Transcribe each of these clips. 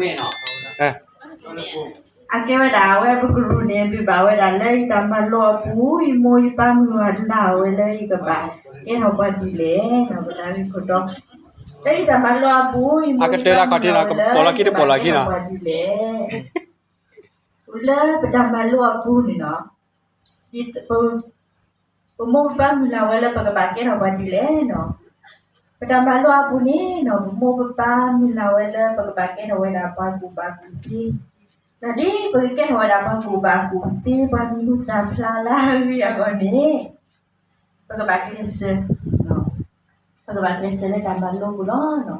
န့ၣ် အကဲဝဲဒၣ် အဝဲပကရူၢ်န့ၣ် ဒုးဘၣ်ဝဲဒၣ်လၢယတၢ်မၤလိအပူၤ ယမိၢ်ယပၢ်မုၢ်ဂၤလၢ်ဝဲလၢယကဘၣ်ကဲထီၣ်ပှၤဒ်လဲၣ် ပတၢ်ဂ့ၢ်ခိၣ်တီ လၢယတၢ်မၤလိအပူၤ ယမိၢ်ယပၢ်မုၢ်ဂၤဝဲလၢ ယကဘၣ်ကဲထီၣ်ပှၤဒ်လဲၣ် လၢပတၢ်မၤလိအပူၤန့ၣ်လီၤ. ပမိၢ်ပပၢ်မုၢ်လၢ်ဝဲလၢပကဘၣ်ကဲထီၣ်ပှၤဒ်လဲၣ်နီၤ. ပတၢ်မၤလိအပူၤန့ၣ်နီၤ ပမိၢ်ပပၢ်မုၢ်လၢ်ဝဲလၢပကဘၣ်ကဲထီၣ်ဝဲဒၣ်ပှၤကူၣ်ဘၣ်ကူၣ်သ့, ဒီးဒ်ပကကဲထီၣ်ဝဲဒၣ်ပှၤကူၣ်ဘၣ်ကူၣ်သ့ ပှၤမံၤဟူသၣ်ဖျါလၢအဂ့ၤအဂီၢ်န့ၣ် ပကဘၣ်ကျဲးစၢး ပကဘၣ်ကျဲးစၢးလၢတၢ်မၤလိပူၤလီၤ.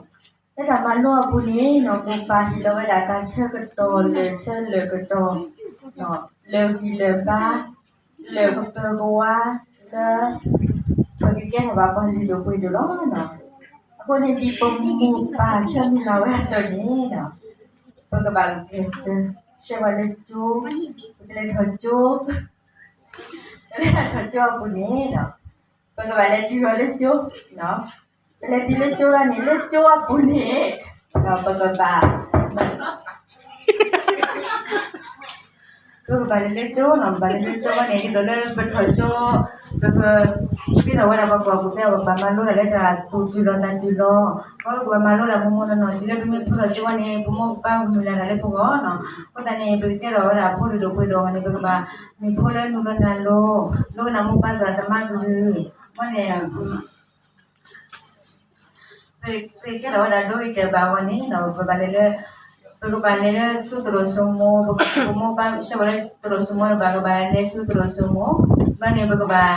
လၢတၢ်မၤလိအပူၤန့ၣ်နီၤ မိၢ်ပၢ်ဟ့ၣ်လီၤဝဲဒၣ်တၢ်ဆၢကတီၢ် လၢာ်ဆၢလၢာ်ကတီၢ် လၢာ်ဂံၢ်လၢာ်ဘါ လၢာ်ကပၢၤကဝါ လၢ ပကကဲထီၣ်ဘၣ်ပှၤလုၢ်ဒိၣ်ပှ့ၤဒိၣ်လီၤ. အဃိန့ၣ် ဒ်ပမိၢ်ပပၢ်ဆၢမုၢ်လၢ်ဝဲအသိးန့ၣ် ပကဘၣ်ကျဲးစၢး ဆှၢပှၤလၢကၠိ, ပကလဲၤထီၣ်ကၠိ, ပလဲၤထီၣ်ကၠိအပူၤန့ၣ် ပကဘၣ်လဲၤတုၤလီၤလၢကၠိ, ပလဲၤတုၤလၢကၠိလီၤန့ၣ် လၢကၠိအပူၤန့ၣ် ပကဘၣ် ပကဘၣ်လဲၤလၢကၠိနီၤ ပဘၣ်လဲၤလၢကၠိန့ၣ် ဒ်သိးလၢပထီၣ်ကၠိ ပက ဒ်သိးဝဲဒၣ်ပှၤကွၢ်ပူၤသ့ၣ် ပဘၣ်မၤလိဒၣ်လၢတၢ်သူၣ်တုၤလီၤသးတုၤလီၤ, ပကဘၣ်မၤလိဒၣ်မိၢ်မိၢ်နီၢ်နီၢ် တုၤလၢပမ့ၢ်ဖျိထီၣ်ကၠိဝဲန့ၣ် ပမိၢ်ပပၢ်မုၢ်လၢ်ဒၣ်လၢပဂီၢ်နီၤ, အဃိသတးန့ၣ် ပကကဲထီၣ်ဝဲဒၣ်ဖိလုၢ်ဒိၣ်ပှ့ၤဒိၣ်အဂီၢ်န့ၣ် ပကဘၣ်မ့ၢ်ဖိလၢနုာ်လီၤနၤလိၤ လိကနၣ်မိၢ်ပၢ်သရၣ်သမါကလုၢ်, အဃိန့ၣ် ပကဲထီၣ်ဝဲဒၣ်ဒိဂ့ၤတဲာ်ဘၣ်အဂီၢ်န့ၣ်နီၤ ပဘၣ်လဲၤလၢ ပကဘၣ်လဲၤလၢဆူသရိာ်စိမိၤ, ပမိၢ်ပပၢ်ဆှၢပှၤလၢသရိာ်စိမိၤန့ၣ် ပကဘၣ်လဲၤဆူသရိာ်စိမိၤ, ဘျီန့ၣ် ပကဘၣ်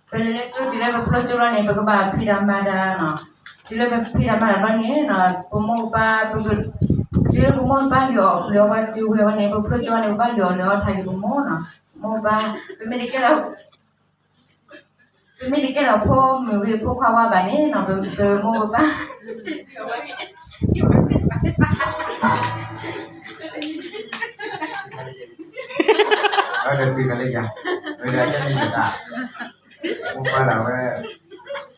ပလဲၤလၢကၠိ တုၤလၢပဖျိကၠိလီၤန့ၣ် ပကဘၣ်ဖံးတၢ်မၤတၢ်နီၤ, တုၤလၢပဖံးတၢ်မၤတၢ်ဘျီန့ၣ်နီၤ ပမိၢ်ပပၢ် တုၤလၢပမိၢ်ပပၢ်လုၢ်အီၣ်လုၢ်အီပှၤတုၤဝဲဝဲန့ၣ် ပဖျိကၠိဝဲန့ၣ် ပဘၣ်လုၢ်အီၣ်လုၢ်အီတၢ်ဂ့ၤပမိၢ်နီၤ, ပမိၢ်ပပၢ် ပမ့ၢ်တကဲထီၣ် ပမ့ၢ်တကဲထီၣ်ဖိမုၣ်ဂ့ၤဖိခွါဝါဘၣ်န့ၣ်နီၤ ပမိၢ်ပပၢ် ဒီးပှၤကလၢယၤ, ဝဲဒၣ်တမ့ၢ်ယတၢ်, မိၢ်ပၢ်ဒၣ်ဝဲ,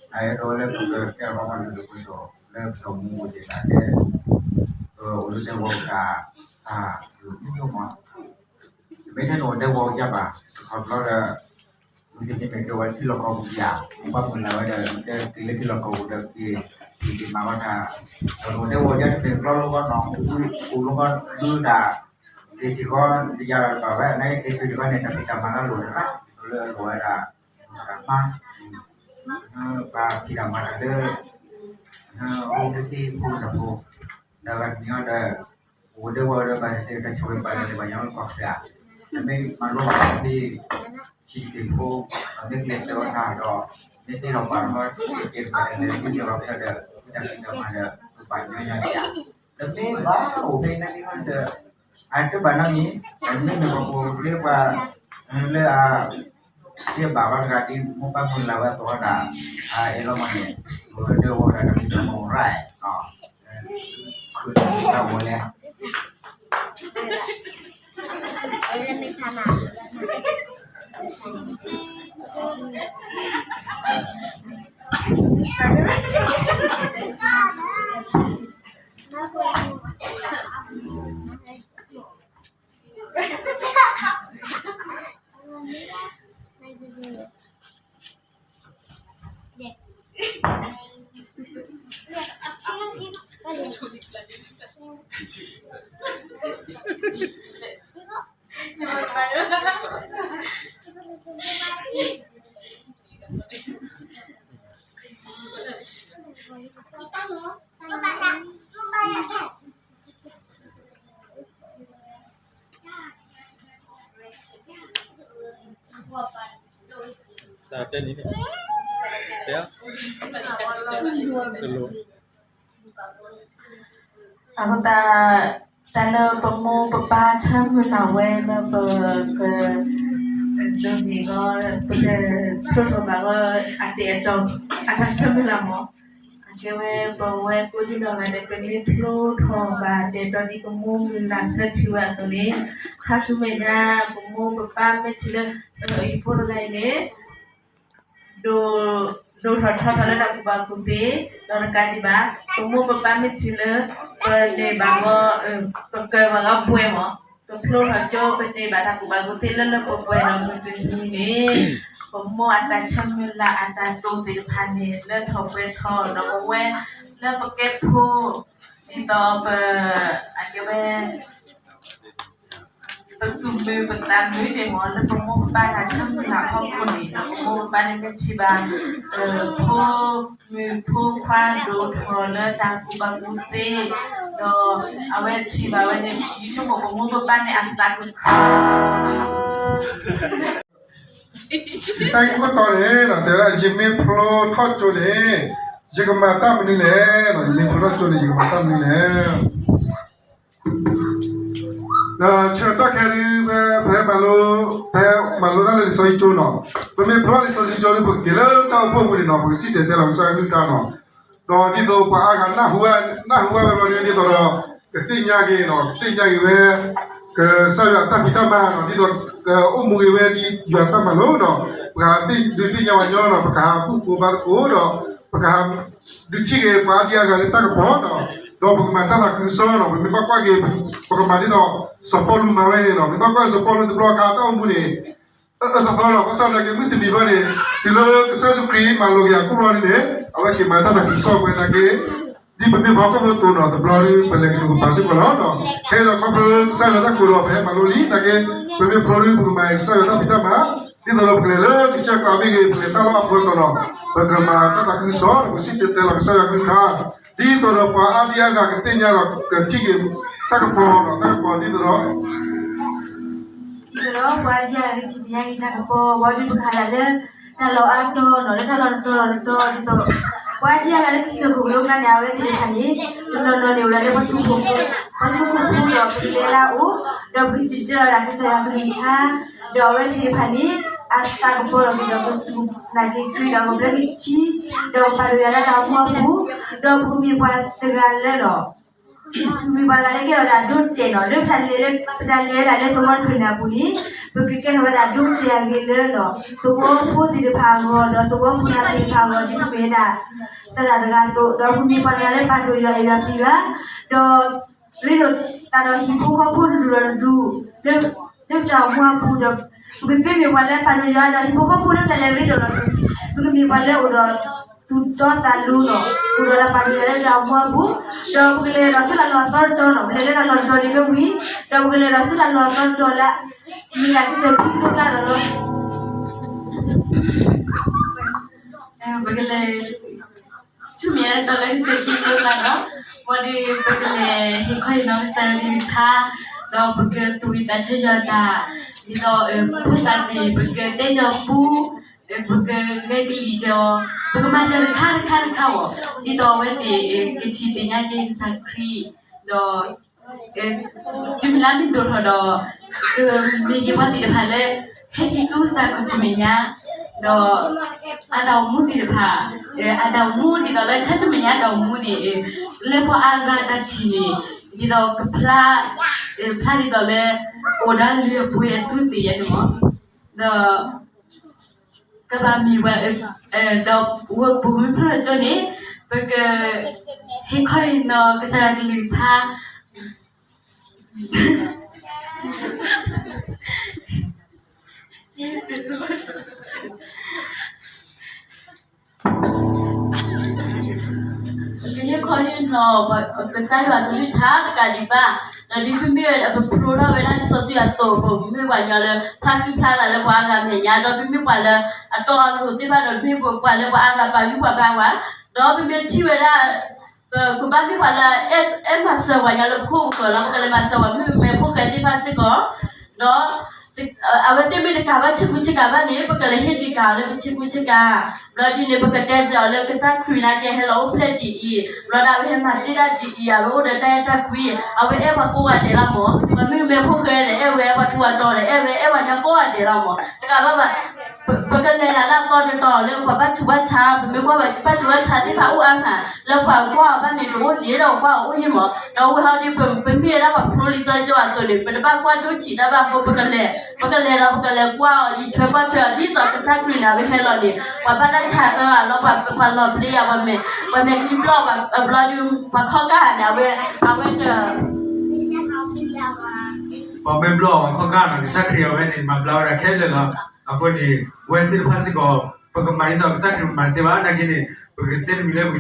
အအဲၣ်ဒိးလၢပကကဲထီၣ်ပှၤလုၢ်ဒိၣ်ပှ့ၤဒိၣ် လၢပတၢ်မူပူၤသ့ၣ်တဖၣ်, ပအိၣ်လၢတၢ်ဂီၤတၢ်, တမ့ၢ်ထဲနအိၣ်တဲဝီကယါဘၣ်, ခီဖျိဒီး မ့တမ့ၢ်ကဲဝဲထံလီၢ်ကီၢ်ပူၤဧါ, မိၢ်ပၢ်မုၢ်လၢ်ဝဲဒီး မ့ၢ်တဲက့ၤလၢထံလီၢ်ကီၢ်ပူၤဒီးက့ၤ က့ၤမၤဘၣ်တၢ်, ဒီးအိၣ်တဲဝီကယါတမ့ၢ်ကျီလီၤကီၢ်နီၤ, အိၣ်လီၤကီၢ်ဒုးဒၣ်, က့ၤထံကီၢ်တယါဘၣ်ဝဲ နာ်က့ၤထံကီၢ်န့ၣ် တၢ်ဖံးတၢ်မၤလၢအလိၣ်တၢ်, လၢအလိၣ်ဝဲဒၣ်, တၢ်မၤ, ပှၤဖံးတၢ်မၤတၢ်လၢ, အိၣ်လၢသ့ၣ်ဖိတၢ်ဖိ, ဒီးဂၤတမံၤအီၤဒီး အိၣ်ဒဲဝီၤဒီးဘၣ်သ့ၣ်သ့ၣ်တၢ်ဆိၣ်ဂ့ၤပာ်လၢပှၤကညီကီၢ်စဲၣ်, တမ့ၢ်မၤလိဘၣ်သ့ၣ်, ထံတက့ၢ်ဖိ, မ့ၢ်ကျဲးစၢးဝဲတၢ်ဒီး, မ့ၢ်သ့ၣ်ထီၣ်ပာ်ထီၣ်က့ၤကဲတဖၣ်လၢမ့ၢ်လီၤဖဲဒီး, တၢ်ဖံးတၢ်မၤဒီး, ပပာ်ညီညီစ့ၢ်, တမ့ၢ်ဘၣ်အိၣ်ဖဲန့ၣ်ဒီး, အတဘၣ်နီတမံၤ, မ့မ့ၢ်ပှၤကိးဂၤဒဲးပှၤ, လၢအ ယဘၣ်ဝဲတဂၤဒ်မိၢ်ပၢ်မုၢ်လၢ်ဝဲအသိးဝဲဒၣ်, အအဲၣ်လီၤမးန့ၣ်, ပကဒၢဝဲဒၣ်တၢ်မံၤတၢ်မီၢ်ရၢၢ်, ခုၣ်တၢ်မံၤတၢ်မီၢ်လဲၣ်, တၢ်တဲန့ၣ်, တဲ, တလိၣ်, အဃိသတး, တၢ်လၢပမိၢ်ပပၢ်ဆၢမုၢ်လၢ်ဝဲလၢပက, ဒိးန့ၢ်ဂီၤ, ပက, ဖျိထီၣ်ဘၣ်ဂီၤ, အတၢ်အဲၣ်တီ, အတၢ်ဆၢမုၢ်လၢ်မး ကဲဝဲပဝဲကိးဒံနီၢ်ဂၤဒဲး ပမ့ၢ်ဖျိထီၣ်ဘၣ်ဒဲးဒီးဒ်ပမိၢ်မုၢ်လၢ်ဆၢထံၣ်ဝဲအသိးန့ၣ်, ခါဆူမဲာ်ညါ ပမိၢ်ပပၢ်မ့ၢ်ထံၣ်လၢ အံၤဖိတဂၤအံၤန့ၣ် ဒိၣ်ထီၣ်ထီထီၣ်လၢတၢ်ကူၣ်ဘၣ်ကူၣ်သ့, ဒီးတကးဒံးဘၣ် ပမိၢ်ပပၢ်မ့ၢ်ထံၣ်လၢ ပန့ၢ်ဘၣ်ဂီၤ ပကၢၤဘၣ်ဂီၤပှဲၤမး, ပဖျိထီၣ်ကၠိ ပန့ၢ်ဘၣ်တၢ်ကူၣ်ဘၣ်ကူၣ်သ့လၢလၢပှဲၤပှဲၤဒီးမုၢ်တနံၤန့ၣ်, ပမိၢ်အတၢ်ဆၢမုၢ်လၢ်အတၢ်တိာ်သ့ၣ်တဖၣ်န့ၣ် လၢထီၣ်ပှဲၤထီၣ်ဒီးပဝဲ လၢပကဲဖိ ဒ်သိးပ အကဲဝဲ ပသူၣ်မုာ်ပသးမုာ်န့ၣ်မး လၢပမိၢ်ပပၢ်တၢ်ဆၢမုၢ်လၢ်အဖီခိၣ်န့ၣ် ဒီးပမိၢ်ပပၢ်န့ၣ်မ့ၢ်ထံၣ်ဘၣ် ဖိမုၣ်ဖိခွါဒိၣ်ထီၣ်လၢတၢ်ကူၣ်ဘၣ်ကူၣ်သ့, ဒီးအဝဲထံၣ်ဘၣ်ဝဲန့ၣ် ယဆိကမိၣ်ပမိၢ်ပပၢ်န့ၣ်အသးကခု ယတၢ်ဂ့ၢ်ခိၣ်တီန့ၣ် တဲဝဲဒၣ် ယမ့ၢ်ဖျိထီၣ်ကၠိန့ၣ် ယကမၤတၢ်မနုၤလဲၣ်, ယမ့ၢ်ဖျိထီၣ်ကၠိန့ၣ် ယကမၤတၢ်မနုၤလဲၣ်. ဒီးဆၢကတီၢ်ခဲအံၤ ဖဲ ဖဲမၤလိ ဖဲမၤလိတၢ်လၢလံာ်စီဆှံကၠိနီၤ, ပမ့ၢ်ဖျိလံာ်စီဆှံကၠိဒီး ပက့ၤလၢတၢ်အိၣ်ဖှိၣ်ပူၤန့ၣ်နီၤ ပကစံၣ်တဲၤတဲလီၤကစၢ်ယွၤကလုၢ်ကထါနီၤ, ဒီးဒ်သိးပှၤအါဂၤနၢ်ဟူဝဲ နၢ်ဟူဝဲဝဲဘျီဒ်သိးဒီး ကသ့ၣ်ညါက့ၤနီၤ ကသ့ၣ်ညါက့ၤဝဲ ကစၢ်ယွၤအတၢ်ဖံးတၢ်မၤနီၤ ဒ်သိး ကအိၣ်မူက့ၤဝဲဒ်ယွၤတၢ်မၤလိနီၤ, ပကဟးဒုးသ့ၣ်ညါဝဲညီနီၤ ပကဟးဘူၣ်သကိးဘါသကိးဒီး ပကဟးဒုးထံၣ်က့ၤပှၤအါဒံအါဂၤလၢတၢ်ကပီၤနီၤ, ဒီးပကမၤတၢ်သးခုကစီၣ်နီၤ ပမ့ၢ်ဘၣ်ကွၢ်က့ၤ ပကမၤဒ်သိးစီၤပီလူးမၤဝဲန့ၣ်နီၤ ပမ့ၢ်ဘၣ်ကွၢ်စီၤပီလူးတဘျီခါတၢ်အိၣ်မူန့ၣ် အသီသီလီၤ ဘၣ်ဆၣ်သနာ်က့မုၢ်တနံၤဘၣ်န့ၣ် တုၤလၢကစၢ်ယ့ၣ်ၡူးခရံာ်မၤလိာ်က့ၤအခိၣ်ဘျီန့ၣ်န့ၣ် အဝဲက့ၤမၤတၢ်သးခုကစီၣ်ပှဲၤသနာ်က့ ဒ်ပမ့ၢ်ပှၤဟီၣ်ခိၣ်ဖိအသိးနီၤ တဘျီဒုး ပလဲၤကနူၤကပၤစ့ၢ်ကီးလီၤနီၤ. ခဲအံၤဒီးခီဖျိကစၢ်ယွၤတၢ်ကိးဒီး ပဟဲမၤလိလံသနာ်က့ ပမ့ၢ်ဖျိဒုး ပကမၤက့ၤကစၢ်ယွၤတၢ်ဖံးတၢ်မၤ ဒ်သိးဒီးပကလဲၤလၢကစၢ်ကျါမ့ၢ်ဂ့ၤ ပကလဲၤတၢ်လီၢ်အဖီခိၣ်နီၤ ပကမၤတၢ်သးခုကစီၣ် ပကစံၣ်တဲၤတဲလီၤကစၢ်ယွၤကလုၢ်ကထါ ဒ်သိးဒီးပှၤအါဒံအါဂၤကသ့ၣ်ညါဒီး ကထံၣ်က့ၤတၢ်ကပီၤနီၤ တၢ်ကပီၤဒ်သိးဒီး ဒ်သိးဒီးပှၤအါဒံအါဂၤကထံၣ်က့ၤညါက့ၤတၢ်ကပီၤ ဘၣ်ဒီးပကဟးဒၣ်လၢ တၢ်လီၢ်အါတီၤနီၤ လၢတၢ်လီၢ်တတီၤလီၤတတီၤ ဒ်သိး ပှၤအါဒံအါဂၤလၢကစၢၢ်ခိၣ်ကလိကျါန့ၣ် အဝဲသ့ၣ်တဖၣ်န့ၣ် တနီၤနီၤန့ၣ် အိၣ်ဒၣ်လၢပှၤသူခိၣ်ဖိ ပှၤသူခိၣ်ဖိဒီး ပကလဲၤလၢအအိၣ် ဒီးပကစံၣ်တဲၤတဲလီၤဒၣ်ကစၢ်ယွၤကလုၢ်ကထါ ဒီးအဝဲသ့ၣ်တဖၣ်န့ၣ် အသးကပီၤလီၤက့ၤဒီး ကစူၢ်နာ်က့ၤခရံာ်ဒီး ကဘျၢနထံ ဒီးကပာ်ဒိၣ်ယွၤလၢတၢ်မူအပူၤ ဒီးပကမ့ၢ်ပှၤတဂၤလၢဒီး ပမ့ၢ်ပှၤတဂၤလၢကဲထီၣ်ဝဲဒၣ်ဒိတဲာ်နီၤ လၢပတၢ်လဲၤလၢ ပတၢ်လဲၤဝဲဒၣ်လၢသဝီတဖျၢၣ်န့ၣ်အပူၤန့ၣ် ပကကဲထီၣ်ဝဲဒၣ်ဒိတဲာ်အဂ့ၤလၢဒီး သဝီဖိသ့ၣ်တဖၣ်အဂီၢ် ဒီးသဝီဖိသ့ၣ်တဖၣ်အဂီၢ် ဒ်ပမ့ၢ်ဝဲဒၣ် သရၣ်တဂၤအသိး ဒီးပမ့ၢ်ပှၤတဂၤလၢပာ်ဒိၣ်ယွၤအဲၣ်ယွၤကွံယွၤ ဒီး ရ့ဒိၣ်တၢ်ဒီးဟံၣ်ဖိဃီဖိတဒူၣ်ဒီးတဒူၣ် လၢ လၢပတၢ်အိၣ်မူအပူၤဒီး ပကသ့မ့ၢ်ပှၤလၢပာ်ဒိၣ်ယွၤဒီးဟံၣ်ဖိဃီဖိလၢပတၢ်လဲၤရ့ဒိၣ်ဒီး ပကမ့ၢ်ပှၤလၢအိၣ်ဒီး သူၣ်တီသးလိနီၤ အိၣ်ဒီးတၢ်ပာ်ဒိၣ်ယွၤလၢတၢ်အိၣ်မူအပူၤ ဒီးပကလဲၤဒီးဆူတၢ်လီၢ်အသီတတီၤနီၤ ပလဲၤလၢတၢ်လီၢ်တတီၤန့ၣ်မ့ၢ်ဝံၤ ဒီးပကလဲၤဒီးဆူတၢ်လီၢ်အသီတတီၤလၢ မ့ၢ်ဒၣ်ကစၢၢ်ဖံကလိကျါဒီးလီၤ ပကလဲၤ ဆူမဲာ်ညါတတီၤလၢကစၢၢ်ဖံကလိကျါဒီး ဘၣ်ဒီး ပကလဲၤဟ့ၣ်ခီဟ့ၣ်နီၤကစၢ်ယွၤကလုၢ်ကထါ ဒီးပကသူၣ်ဝံၣ်သးဆၢယွၤတၢ် ဒ်သိး ဖိသၣ်သ့ၣ် ပကတဲကၠီၤပူ ပကဂဲၤကလံၣ်ကၠီၤ ပကမၤစၢၤတခါတခါတခါအီၤ ဒ်သိးအဝဲသ့ၣ် ကထံၣ်သ့ၣ်ညါက့ၤကစၢ်ခရံာ် ဒီး တုၤမုၢ်လၢ်မ့ၢ်ဒိၣ်ထီၣ်ဒီး ကမ့ၢ်က့ၤပှၤသ့ၣ်တဖၣ်လၢ ဟဲက့ၤဆူကစၢ်ခီၣ်ဆူမဲာ်ညါ ဒီး အတၢ်အိၣ်မူသ့ၣ်တဖၣ် အတၢ်အိၣ်မူဒ်သိးလၢခါဆူမဲာ်ညါတၢ်အိၣ်မူန့ၣ် လၢပှၤအါဂၤတၢ်ထံၣ်န့ၣ် ဒ်သိးကဖျါ ဖျါဒ်သိးလၢ အိၣ်ဒီးလုၢ်အပှ့ၤအသူသ့ၣ်ညါန့ၣ်မး ဒီး ကဘၣ်မ့ၢ်ဝဲ ဒီးဝဲပူၤမ့ၢ်ဖျိထီၣ်ကၠိန့ၣ် ပက ဟ့ၣ်ခီဟ့ၣ်နီၤကစၢ်ယွၤကလုၢ်ကထါ ပကဟ့ၣ်ခီဟ့ၣ်နီၤ ကစၢ်ယွၤကလုၢ်ကထါတကးဒံးဘၣ်, ဒီးဒ်ပမ့ၢ်ဝဲဒၣ်ပဖျိထီၣ်ဝဲဒၣ်လံာ်စီဆှံအသိးအပူၤ ပမ့ၢ်ပှၤညီလၢ ဖျါဃံဖျါလၤလၢပှၤအါဂၤမဲာ်ညါ ဒီးပမ့ၢ်ပှၤလၢအတီအလိၤသ့ၣ်တဖၣ်ဒီး ပမ့ၢ်ပှၤလၢပှၤအါဂၤပာ်ဂံၢ်ပှၤဘါဝဲ, ဒီးပမ့ၢ်ထံၣ်ဝဲဒၣ် ပကဘၣ်မ့ၢ်ပှၤလၢ အဲၣ်မၤစၢၤပှၤညီလၢပခိၣ်ပဃၢၤလီၤ. ပကလဲၤမၤစၢၤပှၤမုၣ်ကမဲဖိဃဲသ့ၣ်တဖၣ်စ့ၢ်ကီး, ဒီး အဝဲသ့ၣ်မ့ၢ်တကၤဘၣ်ဆ့ကူဆ့ကၤဘၣ်န့ၣ် ပကလဲၤဟ့ၣ်ဒံးကၤအီၤလၢပဆ့ကူဆ့ကၤ, ဘျီဒ်န့ၣ် ပကတဲစ့ၢ်အီၤလၢကစၢ်ခရံာ်နာ်က့ဟဲလီၤအိၣ်ဖျဲၣ်ဒ်အံၤ, ဘျီဒၣ်ဝဲဟဲမၤတ့ၢ်တၢ်ဒ်အံၤ, အဝဲအိၣ်ဒီးတၢ်အဲၣ်တၢ်ကွံ, အဝဲအဲၣ်ပှၤကိးဂၤဒဲးလီၤမး, ပှၤမုၣ်ကမဲဖိဃဲန့ၣ် အဲၣ်ဝဲ, ပှၤထူးပှၤတီၤန့ၣ် အဲၣ်ဝဲ, အဲၣ်ပှၤညီကိးဂၤဒဲးလီၤမး, တကးဘၣ်ဘၣ် ပကလဲၤဒၣ်လၢအသီတတီၤလၢပှၤဘါထုကဖၣ်ဆါ, ပမ့ၢ်ကွၢ်ဘၣ်ဘါထုကဖၣ်ဆါသ့ၣ်တဖၣ်အိၣ်အါမး, လၢပှၤကွၢ်အီၤဘၣ်န့ၣ် တအိၣ်က့ၤဒီးကွၢ်အီၤအိၣ်ယံၤမး, ဒီးဝဲဟီဒ်ပ ပမ့ၢ်ဝဲဒၣ်ပှၤဖိလံာ်စီဆှံကၠိအသိးန့ၣ် ပတဘၣ်ကွၢ်ဒိထံးတၢ်ဘၣ်အဃိ ပကလဲၤ, ပကလဲၤဒီးပကလဲၤကွၢ်အီၤ လံာ်ထွဲကွၢ်ထွဲအီၤ ဒ်သိးကစၢ်ခရံာ်န့ၣ် အဝဲဟဲလီၤန့ၣ် ပှၤဘၣ်တၢ်ဆါအၢအလီၤ, ပှၤလီၤပျံၤယၤ, ပှၤမဲာ်, ပှၤမဲာ်ချံဘျီၣ်အီၤဘျီဒုး ပှၤခီၣ်ကၢ်န့ၣ် အဝဲ, အဝဲတ ပှၤမဲာ်ဘျီၣ်အီၤ ပှၤခီၣ်ကၢ်န့ၣ် ကစၢ်ခရံာ်အဝဲန့ၣ် မၤဘျါဝဲဒၣ်ခဲလၢာ်လီၤ. အဃိန့ၣ် ဝဲသ့ၣ်တဖၣ်စ့ၢ်ကီး ပကမၤဒ်သိးကစၢ်ခရံာ်မၤတသ့ဘၣ်, နာ်က့န့ၣ် ပကသ့တမံၤလၢ ပက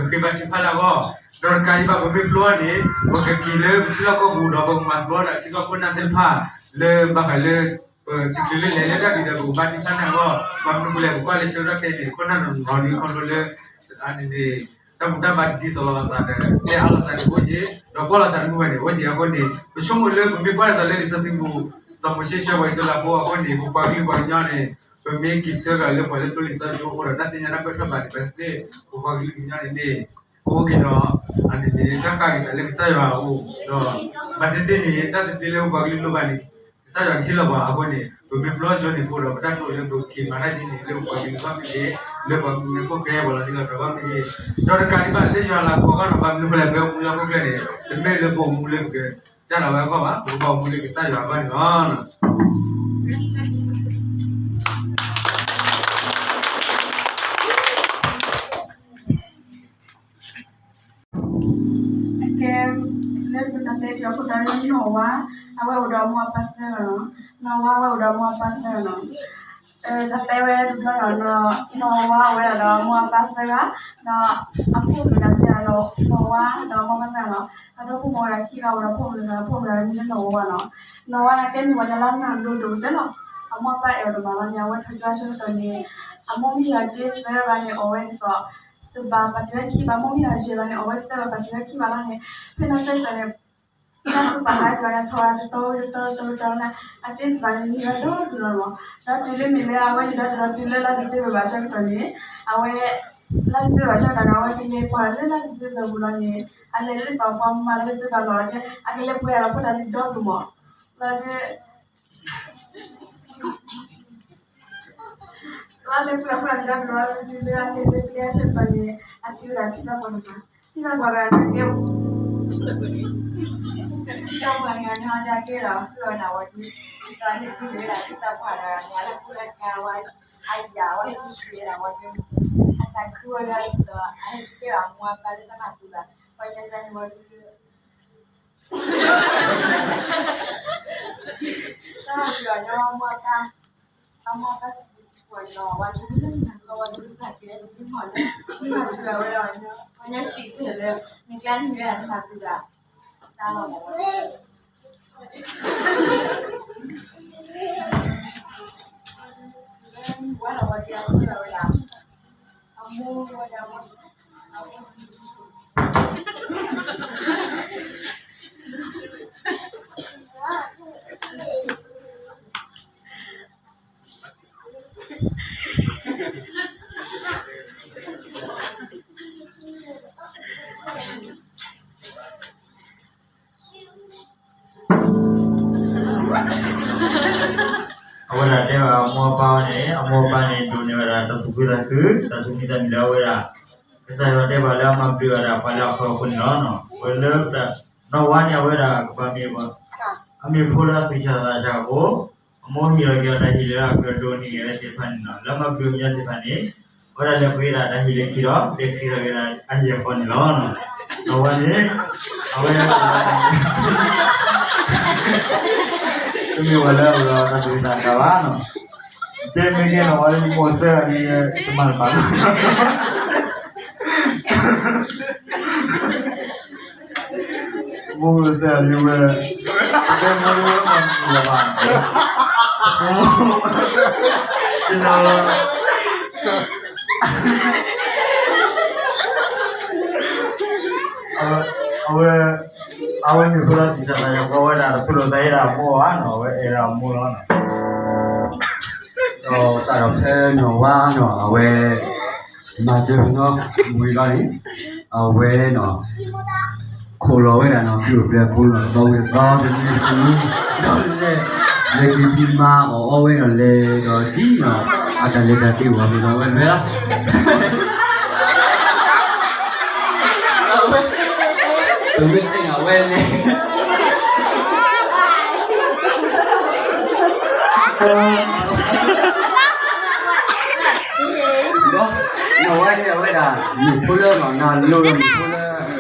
ဃ့ဘါထုကဖၣ်လၢအဂီၢ်, ဒီးတကးဒံးဘၣ် ပမ့ၢ်ဘျီန့ၣ် ပကက့ၤလၢပထံလီၢ်ကီၢ်ပူၤ ဒီးပကမၤဘျီဒၣ်ထံကီၢ်ခိၣ်နၢ်သ့ၣ်တဖၣ် လၢဘၣ်ဃးလၢ ပတချုးလၢလဲၤလၢတၢ်ဒုးဒီး ပကဘါထုကဖၣ်န့ၣ်အဂီၢ်, ဘၣ်မနုၤဃိလဲၣ် ပကွၢ်လၢဆၢကတီၢ်ခဲအံၤန့ၣ် ခိၣ်နၢ်နီၢ်နီၢ်ဒ်ခီဖျိလၢ အန့ၣ်န့ၣ် တၢ်ဘူၣ်တၢ်ဘါဒ်သိးလိာ်သးဒီး တဲအါလိာ်သးန့ၣ်အိၣ်က့ၤ, ဒီးကွၢ်လိာ်သးတမုာ်ဘၣ်န့ၣ် အိၣ်က့ၤအဃိန့ၣ် ပဆိကမိၣ်လၢပမ့ၢ်ကွၢ်လိာ်သးလၢလံာ်စီဆှံပူၤ စီၤမိၤၡ့ဆှၢပှၤအံၣ်စရ့လးဖိအဃိန့ၣ် ပပှၤကလုာ်ပှၤကညီန့ၣ် ပမ့ၢ်က့ၤဆှၢကဒီးလၢပှၤလၢကျိလံာ်စီဆှံအအိၣ်ဒီး တၢ်သ့ၣ်ညါတၢ်ပၢၢ်ထီၣ်ဘၣ်န့ၣ် ပသ့ၣ် ပပှၤကလုာ်ကညီန့ၣ်န့ၣ် ပအိၣ်က့ၤဒီး အန့ၣ်န့ၣ် တၢ်ကးက့ၤသးလၢကစၢ်ယွၤအအိၣ်ဒီး ဘၣ်သ့ၣ်သ့ၣ်န့ၣ် တၢ်သဘျ့လၢပပှၤကလုာ်လိၣ်ဘၣ်န့ၣ် ကစၢ်ယွၤကဟ့ၣ်လီၤပှၤအဃိန့ၣ် ပမ့ၢ်ဘျီကၠိန့ၣ်ဖိဒီး ပတၢ်တိာ်လၢပက့ၤမၤတၢ်ဒ်န့ၣ် လၢပပှၤကလုာ်ဘၣ်မ့ၢ်ဂ့ၤ, လၢပှၤကလုာ်ဖိကဲပှၤလီၤတံၢ်လီၤဆဲးဘၣ်မ့ၢ်ဂ့ၤ, ဒီးတကးဒံးဘၣ်လၢယွၤလၤကပီၤအဂီၢ်န့ၣ် ဘၣ်မနုၤဃိလဲၣ် ပမူလၢဟီၣ်ခိၣ်ချၢန့ၣ် တမ့ၢ်လၢပအိၣ်မူလၢပကစၢ်ဒၣ်ဝဲအဂီၢ်ဘၣ်, ပကဘၣ်အိၣ်မူလၢကစၢ်ယွၤအဂီၢ်န့ၣ်လီၤ. ကဲ, လၢပတၢ်တဲပၠးခိၣ်တီန့ၣ် နီၢ်ဝါ, အဝဲအိၣ်ဒီးအမိၢ်အပၢ်သၢဂၤနီၤ, နီၢ်ဝါအဝဲအိၣ်ဒီးအမိၢ်အပၢ်သၢဂၤနီၤ, တၢ်တဲဝဲတဘျီနီၤ, နီၢ်ဝါအဝဲဒၣ်ဒီးအမိၢ်အပၢ်သၢဂၤ, ဒီးအဖိမုၣ်တဂၤဒီး နီၢ်ဝါဒီးအမိၢ်အပၢ်သၢဂၤနီၤ, အဒီဖိမိၣ်ဝဲဒၣ်ခံဂၤဝဲဒီးဖိမုၣ်တဂၤ, ဖိမုၣ်တဂၤမံၤလၢနီၢ်ဝါနီၤ, နီၢ်ဝါန့ၣ်ကဲမံၤဝဲဒၣ်လၢနီၢ်ဒိၣ်ဒိၣ်ကတၢၢ်လီၤ, အမိၢ်အပၢ်အဲၣ်အီၤဒိၣ်မးလီၤန့ၣ် အဝဲထီၣ်ကၠိအဆၢကတီၢ်န့ၣ် အမိၢ်မ့ၢ်ဟံးအီၤစ့သၢဂၤန့ၣ် အီၣ်ဝဲဒ်သိး တဘၣ်ပာ်တ့ၢ်ဝဲခံဘၣ်, မိၢ်မ့ၢ်ဟံးအီၤယဲၢ်ဂၤန့ၣ် အီၣ်ဝဲသၢဂၤ ပာ်တ့ၢ်ဝဲခံဘၣ်လီၤန့ၣ်, ဖဲနီၢ်ဆၢကတီၢ်န့ၣ် တၢ်သူၣ်ပာ်သးယွၤန့ၣ် ထီၣ်ဝဲတတီၤဝံၤတတီၤ တတီၤဝံၤတတီၤန့ၣ် အစ့တဘၣ်န့ၣ် န့ၢ်ဝဲဒိၣ်ဒိၣ်လီၤမး, ဒီးတုၤလၢမ့ၢ်လၢအဝဲန့ၣ်ဒီး တတီၤတုၤလၢလါဒံၣ်စ့ဘၢၣ်ဘၣ်ဆၢကတီၢ်န့ၣ် အဝဲ လါဒံၣ်စ့ဘၢၣ်ဆၢကတီၢ်န့ၣ် အဝဲကလဲၤကွၢ်လၢလါဒံၣ်စ့ဘၢၣ်ပူၤလီၤန့ၣ် အလဲၤလၢပှၤမၤလၢဒ်သိးဘၣ်လီၤန့ၣ် အကလဲၤပှ့ၤဒၣ်ဒီးဖိတၢ်လံၤဒီဒိၣ်မး, လီၤဒ် လၢလၢပှဲၤပှဲၤဒီး လၢလၢလၢလၢဆၢကတီၢ်န့ၣ် အထံၣ်ဝဲဒၣ်ဖံသးပှၢ်တဂၤ, ဖံသးပှၢ်တဂၤန့ၣ်ကဲ, ဖံသးပှၢ်တဂၤန့ၣ် ဟဲကဲဒီးဃုအီၣ်ဒၣ်ဝဲဒၣ်, ဒီးဟဲကဲဝဲဒၣ်ဖံသးပှၢ်တဂၤန့ၣ် အလၢဃုအကါဝဲ, အယၤဝဲဟဲက့ၤဝဲဒၣ်ဝဲဒၣ်, အတၢ်ခုဝဲဒၣ်ဒီး အဟဲကဲအမိၢ်အပၢ်လၢတၢ်မၤပူၤဘၣ်, ပှၤညါစၢ်န့ၣ်ဝဲဒၣ် တၢ်မၤပူၤဒီး ညီမိၢ်အပၢ်, အမိၢ်အပၢ်စံးစံးပှၤညီ ဝဲဒၣ်မ့ၢ်လၢနၤကီၢ်ဝဲဒၣ်စၢ်ကဲဒ်မ့ၢ်လၢ မ့ၢ်မၤပူၤဝဲဒၣ်ညီ, ပှၤညါစံးကဲလၢ နကျါန့ၣ်ဝဲဒၣ်နမၤပူၤဘၣ်, တၢ်လီၤမးဝဲ ဝဲလီၤဝဲဒၣ်ဝဲဒၣ် အမိၢ်ဝဲဒၣ် အဝဲဒၣ်တဲဘၣ်အမိၢ်အပၢ်န့ၣ် အမိၢ်အပၢ်န့ၣ် ဒိးန့ၢ်ဝဲဒၣ်တၢ်သူၣ်ခုသးခု တၢ်သူၣ်မံသးမုာ်လၢအဝဲဒၣ် ကစၢ်ယွၤတဲဘၣ်လၢအမၤဘျုးဝဲဒၣ်ပှၤလၢအဖီခိၣ်န့ၣ်လီၤ. ဝဲလၢ နီၢ်ဝါန့ၣ် အဝဲဒၣ်ကဘၣ်မ့ၢ် အမ့ၢ်ဖိလၢအသူၣ်ဆးသးဆးအဃိ အမိၢ်ဟံးလီၤက့ၤအီၤတၢ်ဟ့ၣ်လၢအကြၢးဒိးန့ၢ်က့ၤဝဲသ့ၣ်တဖၣ်န့ၣ်လီၤ. လၢမၤဘျုးအမဲာ်ညါသ့ၣ်တဖၣ်န့ၣ် အဝဲဒၣ်လဲၤပှ့ၤဒၣ်တၢ်ဟ့ၣ်လၢခံဒီး လဲၤဃ့ထီၣ်က့ၤဒၣ်အဟံၣ်အဃီန့ၣ်လီၤ. နီၢ်ဝါန့ၣ် အဝဲ တမ့ၢ်ဝဲလၢအအိၣ်ဒီးတၢ်သူၣ်က့ၣ်သးကါဘၣ်နီၤ. တဲမ့ၢ်ကဲနီၢ်ဝါလၢယမိၢ်သၢဂၤန့ၣ် တမၤတဘၣ်နီၤ. မိၢ်သၢဂၤန့ၣ်ဝဲ တဲမိၢ်ဝဲမၤတဘၣ်နီၤ. တဲလီၤ အဝဲ အဝဲ အဝဲမ့ၢ်ဖိလၢသူၣ်ဆးသးဆး အဝဲဒၣ်တဖုလိာ်သးဟ့ၣ်ဒၣ်အမိၢ်ဘၣ်နီၤ, အဝဲအဲၣ်ဒၣ်အမိၢ်လီၤနီၤ. ဒီးတၢ်ဒီးဖဲနီၢ်ဝါနီၤ အဝဲ မၤစၢၤပနီၢ်ဝံၤလီၤန့ၣ် အဝဲနီၤ ခိးလီၤဝဲဒၣ်နီၤ ပျိၢ်ပျဲပူၤနီၤ တသီဝံၤတသီ တနံၤတနံၤ ဒီးလဲၣ် လဲၤက့ၤဖံးမၤအီၣ်အီဝဲဒီးလဲၤဒီးဒ်နီၤ, အတၢ်လဲၤတၢ်က့ၤဝဲမ့ၢ်ဒီးဝဲလဲၤလီၤ, အဝဲန့ၣ် ဒီး အဝဲန့ၣ်အဝဲဒၣ် မ့ၢ်ဖိလၢနီၤ နၤလိၤဒီးမ့ၢ်ဖိလၢ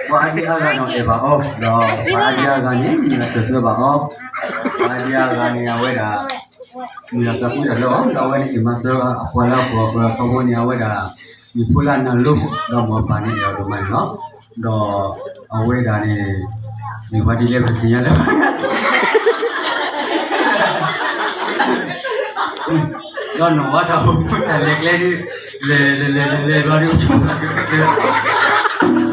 ပှၤအါဒံအါဂၤနီၤအဲၣ်ဘၣ်အီၤ, ဒီးပှၤအါဒံအါဂၤန့ၣ် မုၢ်လၢ်စၢၤဆၢဘၣ်အီၤ, ပှၤအါဒံအါဂၤန့ၣ် အဝဲဒၣ် မုၢ်လၢ်စၢၤဆၢတၢ်လၢအီၤ, ဒီးအဝဲန့ၣ် အ့ၣ်မၤစၢၤအပှၤလၢအပှဲၤအပှဲၤအဖီခိၣ်န့ၣ် အဝဲဒၣ် မ့ၢ်ဖိလၢနၤလိၤ ဒီးမိၢ်ပၢ်န့ၣ်ဒီးဒိၣ်မးန့ၣ်လီၤ, ဒီးအဝဲဒၣ်န့ၣ် မ့ၢ်ပှၤဒ်လဲၣ်ပသ့ၣ်ညါလၢ ဒီးနီၢ်ဝါထီၣ်တၢ်လဲၤကျဲဒ် လဲၤလဲၤလဲၤလဲၤဘျီဒ် အိၣ်ဆိး